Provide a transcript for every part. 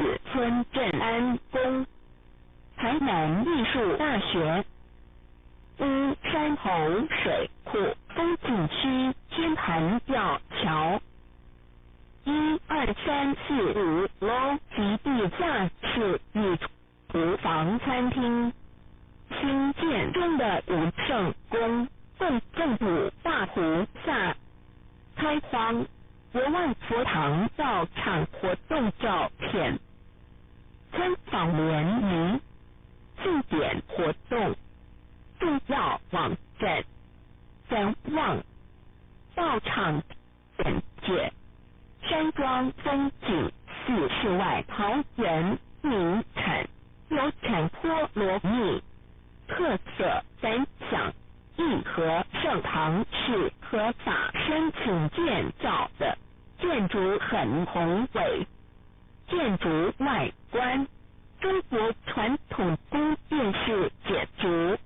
子村鎮安宮，台南藝術大學，烏山頭水庫風景區天壇吊橋，一二三四五樓及地下室與廚房餐廳，興建中的武聖宮供奉五大菩薩，開荒。國外佛堂道場活動照片，參訪聯誼，慶典活動，重要網站，展望，道場簡介，山莊風景寺世外桃源名產，有產菠蘿蜜，特色感想，義和聖堂是合法申請建造的，建築很宏偉。建築外觀，中國傳統宮殿式建築，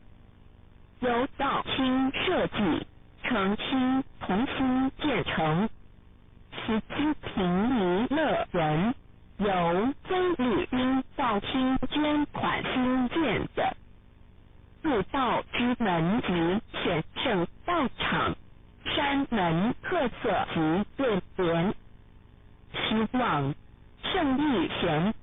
由道清設計，澄清同心建成。習近平娛樂園由菲律賓道清捐款興建的。入道之門及顯聖道場，山門特色及對聯，希望聖義賢。